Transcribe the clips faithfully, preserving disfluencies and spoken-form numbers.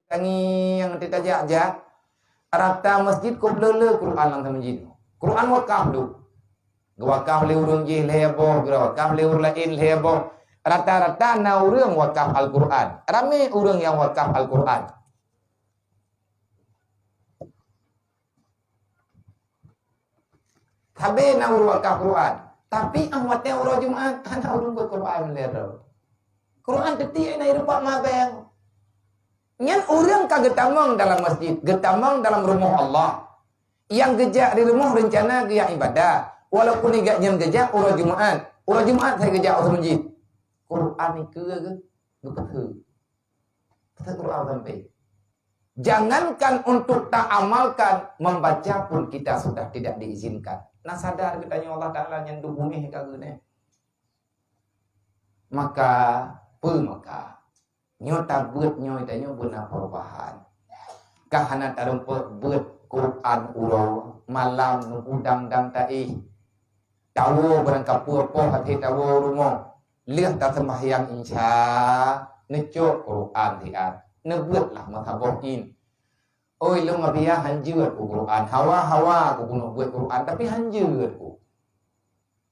tangieng teutajak-jak, rata masjid kok le-le Quran lam masjid. Quran wakaf tu. Geuwakaf lé ureuëng jih lhée boh, geuwakaf lé ureuëng laén lhée boh. Rata-rata na ureuëng wakaf Al-Quran. Ramé ureuëng nyang wakaf Al-Quran. Sabe na ureuëng wakaf Quran. Tapi 'oh watée uroe Jumat, hana ureuëng beuet Quran lé droe. Quran teutiek na ireupak mabeng. Nyan ureuëng ka geutamong dalam masjid, geutamong dalam rumoh Allah. Nyang geujak di rumoh reuncana geujak ibadah. Walaupun gobnyan geujak uroe Jumat. Uroe Jumat saja geujak u masjid. Quran nikeue geuh, geupeutheue. Peugah Quran sampai. Jangankan untuk ta amalkan, membaca pun kita sudah tidak diizinkan. Na sadar geutanyoe Allah Taala nyan duek bumoe ka geuneuk. Maka, peue maka? Nyoe tabeuet nyoe tanyoe beuna perubahan. Ka hana tarumpok beuet Quran uroe malam nunggu dang-dang taéh. Tawoe barangkapeue poh até tawoe rumoh. Lheueh taseumbahyang Isya, neucok Quran siat, neubeuet lah meusaboh in. Oi lôn Abiya hanjeuet ku Quran, hawa-hawa ku keuneuk beuet Quran, tapi hanjeuet ku.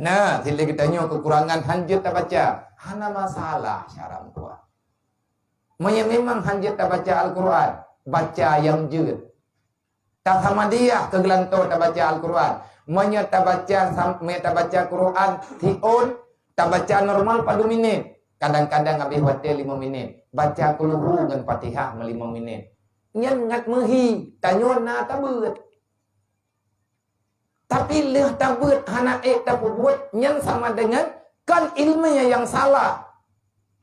Nah, silé geutanyoe keukurangan hanjeuet tabaca, hana masalah syara meutuah. Meunyoe memang hanjeuet tabaca Al-Quran, baca nyang jeuet. Tasamadiyah keu geulantoe tabaca Al-Quran. Meunyoe tabaca sam-, meunyoe tabaca Quran siôn, tabaca normal padum minét. Kadang-kadang habéh watée limong minét. Baca kulhu ngon Fatihah meulimong minét. Nyan ngat meuhi, tanyoe na tabeuet. Tapi lheueh tabeuet hana ék tapeubuet, nyan sama dengan kan ilmu nyang salah.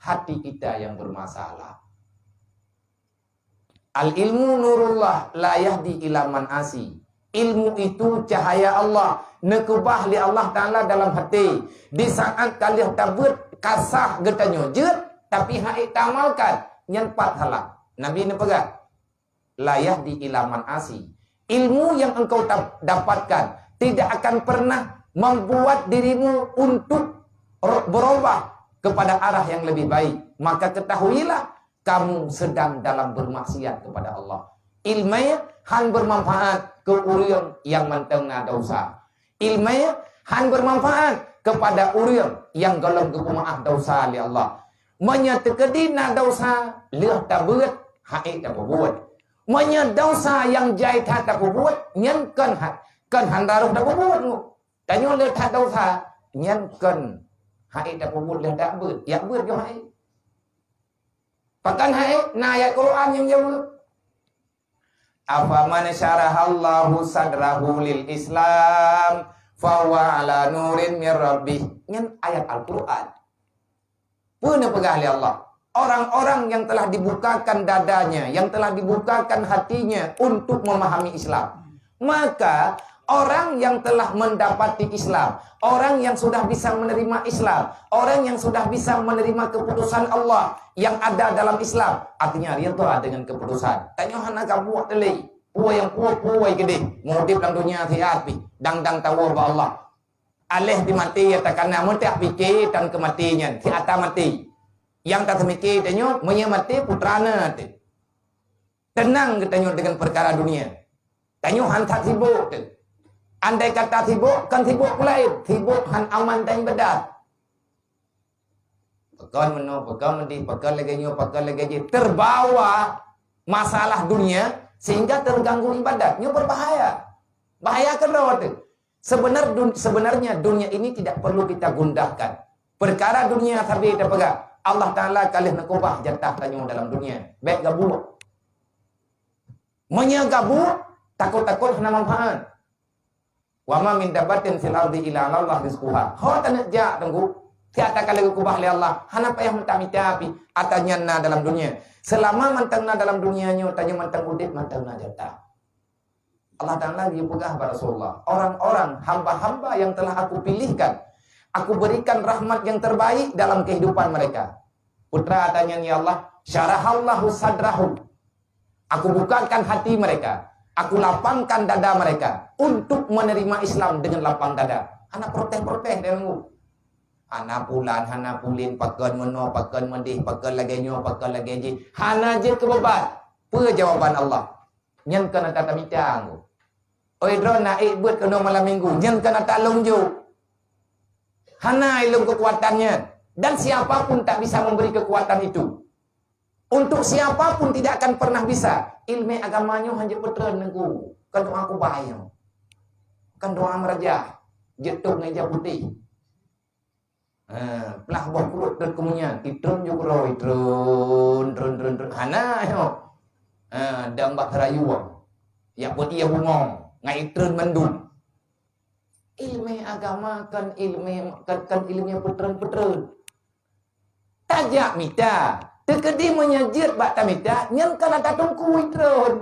Hati kita yang bermasalah. Al-ilmu nurullah la yahdi ila man asi. Ilmu itu cahaya Allah, neukeubah lé Allah Taala dalam hati. Di saat ka lheueh tabeuet ka sah geutanyoe jeuet, tapi hana ék taamalkan, nyan pat salah. Nabi neupeugah, la yahdi ila man asi. Ilmu yang engkau ta-, dapatkan tidak akan pernah membuat dirimu untuk ro-, berubah kepada arah yang lebih baik. Maka ketahuilah, kamu sedang dalam bermaksiat kepada Allah. Ilmu han bermanfaat keu ureuëng nyang mantong na dosa. Ilmu han bermanfaat kepada ureuëng nyang gohlom geupeumaáh dosa lé Allah. Meunyoe teukeudi na dosa, lheueh tabeuet, hana ék tapeubuet. Meunyoe dosa nyang jai that tapeubuet, nyan kon ha-, kon hana rhoh tapeubuet. Tanyoe lheueh that dosa, nyan kon hana ék tapeubuet lheueh tabeuet. Jak beuet keu hana ék. Pakon hana ék, na ayat Quran nyang jaweueb. Afaman syarahallahu sadrahu lil Islam, fahuwa ala nurin mir rabbih. Nyan ayat Al-Quran. Peue neupeugah lé Allah? Orang-orang yang telah dibukakan dadanya, yang telah dibukakan hatinya untuk memahami Islam. Maka, orang yang telah mendapati Islam, orang yang sudah bisa menerima Islam, orang yang sudah bisa menerima keputusan Allah yang ada dalam Islam, artinya ridha dengan keputusan. Tanyoe hana gabuek lé. Peue nyang peue-peue keudeh, meuudeb lam donya siat pih, dang-dang tawoe bak Allah. Aléh pih maté nyang takana meutak pike tan keu maté nyan, siat maté. Nyang taseumiké tanyoe, meunyoe maté, putra na teuh. Teunang geutanyoe deungon peukara dunia. Tanyoe han that sibok teuh. Andai kata sibok, kon sibok peulaén, sibok han aman dan ibadat. Pakon meunoe, pakon meudeh, pakon lagée nyoe, pakon lagée jih. Terbawa masalah dunia sehingga terganggu ibadat. Nyoe berbahaya. Bahaya keudroe teuh. Sebenar dun-, sebenarnya dunia ini tidak perlu kita gundahkan. Peukara dunia sabe tapeugah, Allah Taala ka lheueh neukeubah jatah tanyoe dalam dunia. Bék gabuek. Meunyoe gabuek, takot-takot hana manfaat. Wa ma min dabbatin fil ardi illa 'alallah rizquha. Ho taneuk jak teungku, siat ka lheueh geukeubah lé Allah, hana payah mita-mita pih ata nyan na dalam dunia. Selama mantong na dalam dunia nyoe, tanyoe mantong udeb, mantong na jatah. Allah Taala geupeugah bak Rasulullah, "Orang-orang hamba-hamba yang telah Aku pilihkan, Aku berikan rahmat yang terbaik dalam kehidupan mereka." Putra tanyong, "Ya Allah, syarahallahu sadrahu." Aku bukakan hati mereka, Aku lapangkan dada mereka untuk menerima Islam dengan lapang dada. Hana protes-protes dia nunggu. Hana pulan, hana pulin, pakon meunoe, pakon meudeh, pakon lagée nyoe, pakon lagée jih. Hana jeuet keu beubat. Peue jawaban Allah? Nyan kon ata tamita. Oi droe na ék beuet keunoe malam minggu, nyan kon ata lôn jok. Hana ilôn keukuatan nyan. Dan siapa pun tak bisa memberi kekuatan itu. Untuk siapa pun tidak akan pernah bisa. Ilmu agama nyoe hana jeuet peutreun Teungku. Kon doa kubai nyoe. Kon doa meurajah. Jeuet tôh ngon ija putéh. Ha, plah boh pruet treun keumunyan, itreun ju keudroe, itreun, treun, treun, treun. Hana nyoe. Ha, dang bak rayu. Yak peuet ié bungong, ngai itreun mandum. Ilmu agama kon ilmu, kon, kon ilmu peutreun-peutreun. Tajak mita, teukeudi meunyoe jeuet bak tamita, nyan kon ata Teungku itreun.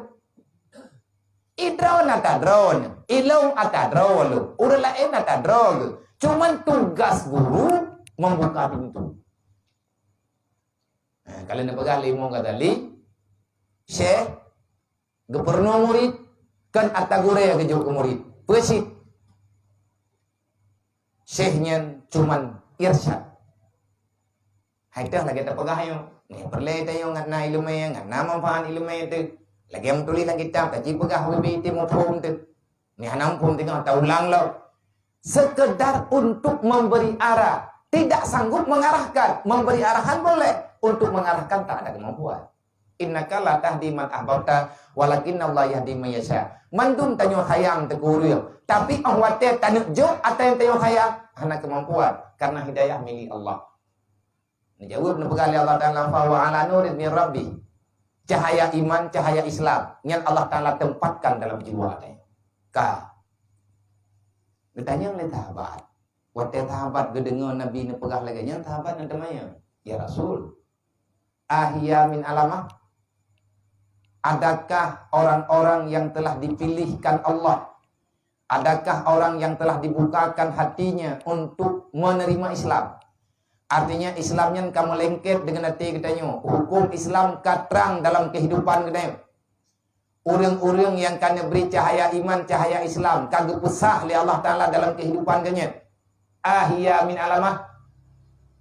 Idroe na ata droe, ilôn ata droe lôn, ureuëng laén ata droe geuh. Cuman tugas guru membuka pintu. Nah, kalau neupeugah lé Imam Ghazali, syekh geupeurunoe murit, kon ata gurée geujok keu murit. Peue cit? Syekh nyan cuman irsyad. Hai teuh lagée tapeugah nyoe, nyoe peureulée tanyoe ngat na iéleumé, ngat na manfaat iéleumé teuh. Lagée meutuléh lam kitab, ka jipeugah ubé-bé teuh muphom teuh. Nyoe hana muphom teuh, taulang lom. Sekedar untuk memberi arah, tidak sanggup mengarahkan. Memberi arahan boleh, untuk mengarahkan tak ada kemampuan. Innaka la tahdi man ahbabta, walakinnallaha yahdi man yasha. Mandum tanyoe sayang teuh keu ureuëng, tapi óh watée taneuk jok ata nyang tanyoe sayang, hana keumampuan, karena hidayah milék Allah. Neujaweueb neupeugah lé Allah Taala, "Fa huwa ala nurin min rabbi." Cahaya iman, cahaya Islam, nyan Allah Taala tempatkan dalam jiwa tanyoe. Ka. Geutanyong lé sahabat. Watée sahabat geudeungoe Nabi neupeugah lagée nyan, sahabat nyan teumanyong, "Ya Rasul, ahiya min alamah? Adakah orang-orang yang telah dipilihkan Allah? Adakah orang yang telah dibukakan hatinya untuk menerima Islam?" Artinya Islam nyan ka meulengket deungon até geutanyoe. Huköm Islam ka trang dalam kehidupan geutanyoe. Ureuëng-ureuëng nyang ka neubri cahaya iman, cahaya Islam, ka geupeusah lé Allah Taala dalam kehidupan geutanyoe. Ahiya min alamah?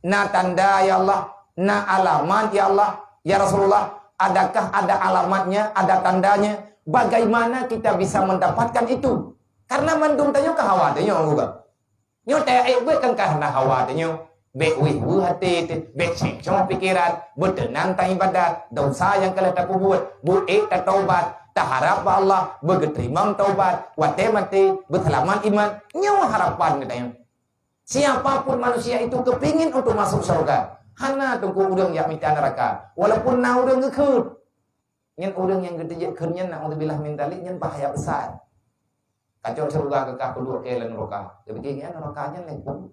Na tanda, ya Allah, na alamat, ya Allah, ya Rasulullah, adakah ada alamatnya, ada tandanya? Bagaimana kita bisa mendapatkan itu? Karena mandum tanyoe ka hawa tanyoe, bukan? Nyoe teuék beuet kan ka hana hawa tanyoe. Bék wéh-wéh até teuh, bék seng-seng pikeran, beuteunang taibadat, desya nyang ka lheueh tapeubuet, beuék tataubat, taharab bak Allah, beugeuteurimong taubat, watée maté, beuseulamat iman. Nyoe harapan geutanyoe. Siapa pun manusia itu kepingin untuk masuk syurga, hana teungku ureuëng jak mita neuraka, walaupun na ureuëng geukheun. Nyan ureuëng nyang geuteujeuet kheun nyan, naudzubillah min dzalik, nyan bahaya besar. Kacok syeuruga keu kah, kuduek keu lam neuraka. Geupiké nyan neuraka nyan lé peue.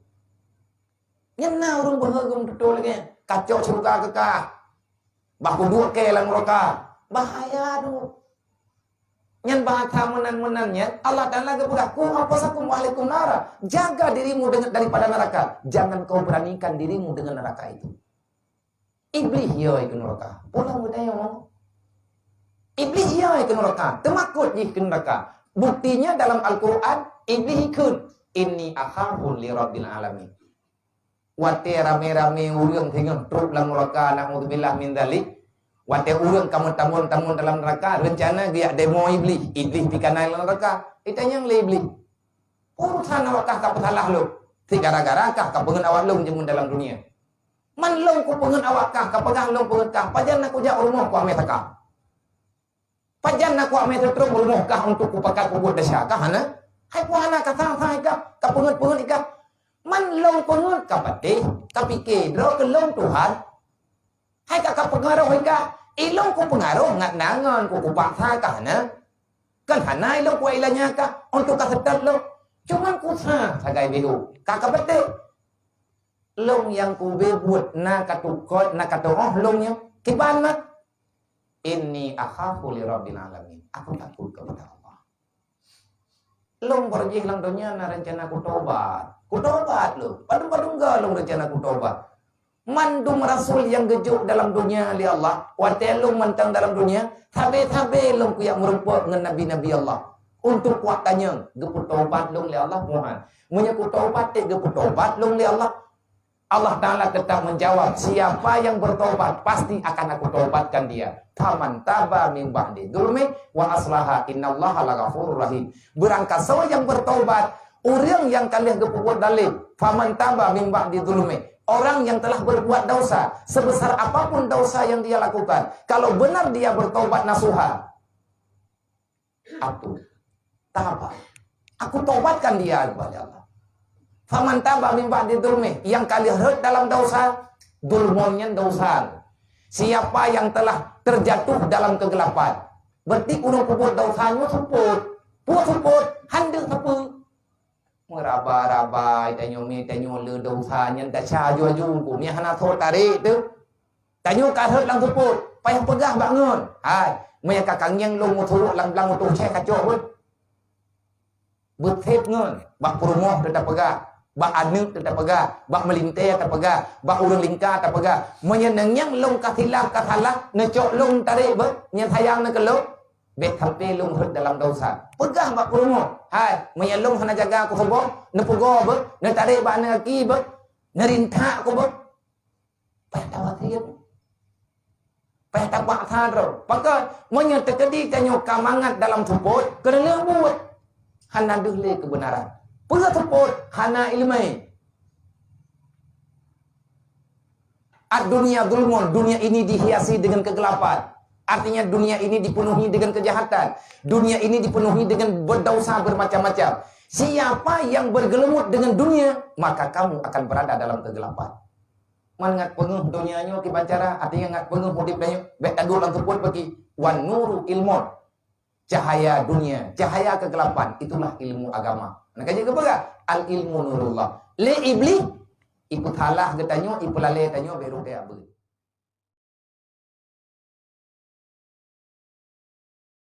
Nyan na ureuëng beuhe geumeututoe lagée nyan. Kacok syeuruga keu kah, bah kuduek keu lam neuraka. Bahaya tu. Nyan bahasa meunan-meunan nyan, Allah Taala geupeugah, "Qu anfusakum wa ahlikum nara." Jaga dirimu dengan, daripada neraka. Jangan kau beranikan dirimu dengan neraka itu. Iblih yo ikeu neuraka. Pulang geutanyoe. Iblih yo ikeu neuraka. Teumakot jih keu neuraka. Buktinya dalam Al-Quran, Iblih ikheun, "Inni akhafu li rabbil alamin." Watée ramé-ramé ureuëng singoh trok lam neuraka, naudzubillah min dzalik. Watée ureuëng ka meutamong-tamong dalam neuraka, reuncana geujak demo Iblih. Iblih pih ka na lam neuraka. Itanyong lé Iblih, "Urusan awak kah ka peusalah lôn? Si gara-gara kah ka peungeut awak lôn jameun dalam dunia? Man lôn kupeungeut awak kah, ka peugah lôn peungeut kah, pajan na kujak u rumoh ku amé saka? Pajan na ku amé seutrong u rumoh kah untuk kupakat peubuet desya kah hana? Hai peue hana ka sa-sa ikah, ka peungeut-peungeut ikah? Man lôn peungeut ka patéh, ka piké droe keu lôn Tuhan. Hai ka, ka peungaroh ikah, ilôn kupeungaroh ngat na ngon ku kupaksa kah hana? Kan hana ilôn kuilanya kah untuk ka seutôt lôn. Cuman kusa sagai bihu, ka, ka patéh." Lôn nyang kubé buet na ka tukot, na ka tuoh lôn nyoe. Kiban na? Inni akhafu li rabbil alamin. Aku takut kepada Allah. Lôn bak jih lam donya na reuncana kutobat. Kutobat lôn. Padum-padum ga lôn reuncana kutobat. Mandum rasul nyang geujok dalam donya lé Allah, watée lôn mantong dalam donya, sabe-sabe lôn kujak meurumpok ngon nabi-nabi Allah. Untuk kuwak tanyong, geupeutobat lôn lé Allah? Muhan. Meunyoe kutobat, ék geupeutobat lôn lé Allah? Allah Ta'ala tetap menjawab, "Siapa yang bertobat, pasti akan Aku tobatkan dia. Faman taba min ba'di zulmi wa aslaha innallaha laghafurur rahim." Barangkasoe yang bertobat, ureuëng yang ka lheueh geupeubuet zalim, faman taba min ba'di zulmi, orang yang telah berbuat dosa, sebesar apapun dosa yang dia lakukan, kalau benar dia bertobat nasuha, Aku taba. Aku tobatkan dia kepada Allah. Faman taba min ba'di zulmi, yang ka lheueh rhot dalam dosa, zulmun nyan dosa. Siapa yang telah terjatuh dalam kegelapan, berarti ureuëng peubuet dosa nyoe seupôt. Peue seupôt? Hana sapeue. Meuraba-raba tanyoe, mi tanyoe le dosa nyan desya aju-aju, mi hana soe tarek teuh. Tanyoe ka rhot lam seupôt, payah peugah bak ngon. Hai, meunyo ka kangieng lôn meusurok lam blang utoh ceh kacok buet. Beusép ngon, bak peurumoh teuh tapeugah, bak aneuëk teuh tapeugah, bak meulintée tapeugah, bak ureuëng lingka tapeugah. Meunyo neungieng lôn ka silap ka salah, neucok lôn tarek beuet, nyan sayang neuh keu lôn, bék sampoe lôn rhot dalam dosa. Peugah bak peurumoh, hai, meunyo lôn hana jaga keu saboh, neupeugoe beuet, neutarek bak aneuëk gaki beuet, neurintak keu beuet. Payah tawasiet. Payah tapaksa droe. Pakon, meunyoe teukeudi tanyoe ka mangat dalam seupôt, keuneulheueh buet. Hana deuh lé keubeunaran. Peue seupôt? Hana iéleumé. Ad-dunya zulmun, dunia ini dihiasi dengan kegelapan. Artinya, dunia ini dipenuhi dengan kejahatan. Dunia ini dipenuhi dengan berdosa bermacam-macam. Siapa yang bergelut dengan dunia, maka kamu akan berada dalam kegelapan. Man ngat peungeuh donya nyoe kiban cara, artinya ngat peungeuh udeb tanyoe, bék taduek lam seupôt bagi. Wan nuru ilmun. Cahaya dunia, cahaya kegelapan, itulah ilmu agama. Nah, ka jeuet geupeugah, "Al ilmu nurullah." Lé Iblih, ipeusalah geutanyoe, ipeulalé tanyoe, bék rhot keu abeuet.